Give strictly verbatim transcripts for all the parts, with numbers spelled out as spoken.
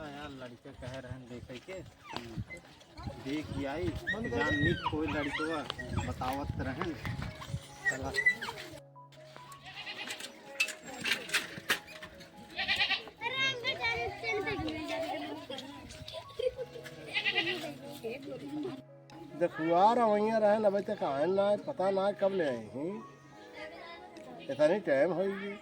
यार, लड़का कहे रहन देखे के, देख ही आई, जान निक कोई लड़कवा बतावत रहन। चला। देखुआ रवैया रहन, अबे तक आए ना, पता ना कब ले आई हैं। इतनी टाइम होई गई।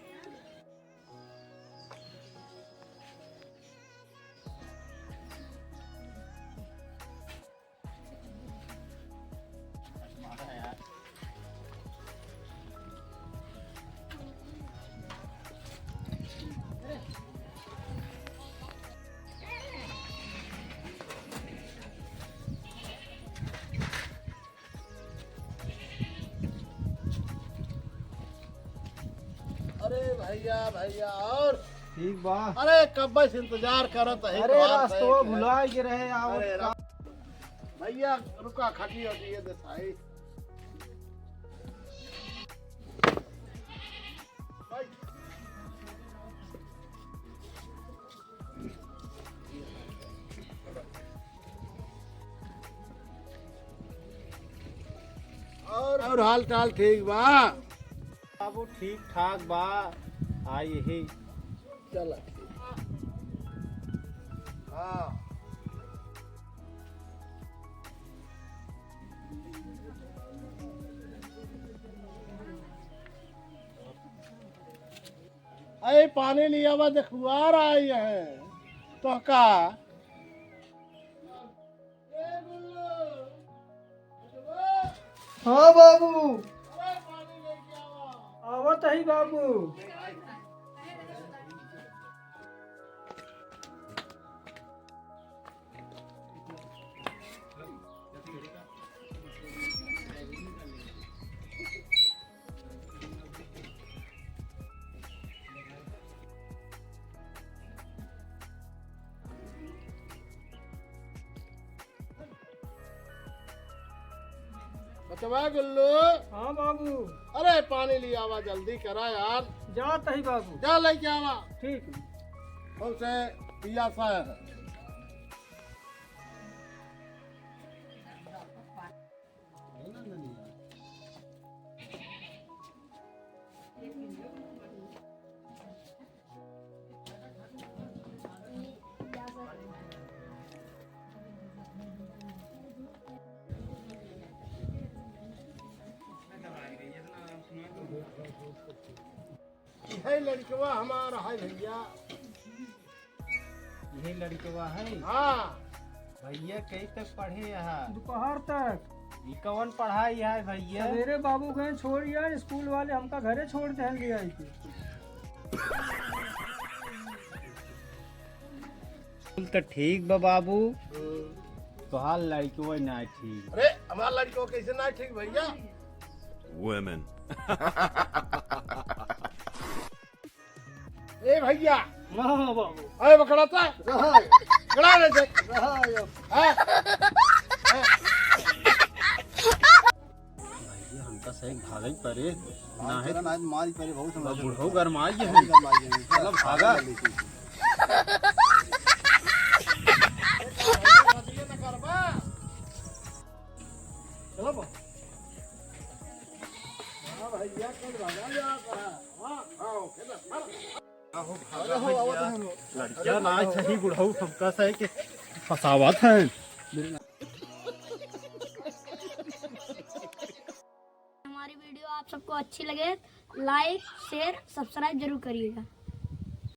अरे भैया, भैया, और ठीक बा। अरे कब्बे से इंतजार करत है, अरे रास्तवा भुला के रहे, आवत अरे का। रा-, भैया रुका, खटिया दिए दे साई। और, और हाल चाल ठीक बा? बाबू ठीक ठाक बा। आ यही। चला ठीक। हाँ। अरे पानी लियावा, देखुआर आई है। तो का? हाँ बाबू। आवत ही बाबू। बचवा गुल्लू। हाँ बाबू। अरे पानी ले आवा, जल्दी करा यार। जात ही बाबू। जा लेके आवा। ठीक। हमसे पियासा है। इहे लड़कवा हमार है भैया। इहे लड़कवा है? हाँ। भैया कई तक पढ़े यहाँ? दोपहर तक। ई कवन पढ़ाई है भैया? सवेरे बाबू गए छोड़ यार, स्कूल वाले हमका घरे छोड़ दे ले आई के। स्कूल तो ठीक बा बाबू, तोहार लड़कवा ना ठीक। अरे हमार लड़कवा कैसे ना ठीक भैया? Women। ए भैया। हाँ, हाँ, बाबू। अरे बकरा ता। रहा है। बकरा रे से। रहा है। हाँ। हाँ। भैया, हमका सही भागई परे। ना है। चला, ना है, मारी परे बहुत हम बुढ़ऊ गरमाई है। गरमाई है। चला, भागा। चलो, बा। हाँ, भैया, कल भागा ले आप, हाँ। हाँ, हाँ, ओके, बस, हाँ। आहो, अरे हो, आवत हैं लोग। लड़किया ना सही बुढ़ऊ हमका सही के फसावत हैं। हमारी वीडियो आप सबको अच्छी लगे, लाइक, शेयर, सब्सक्राइब जरूर करिएगा।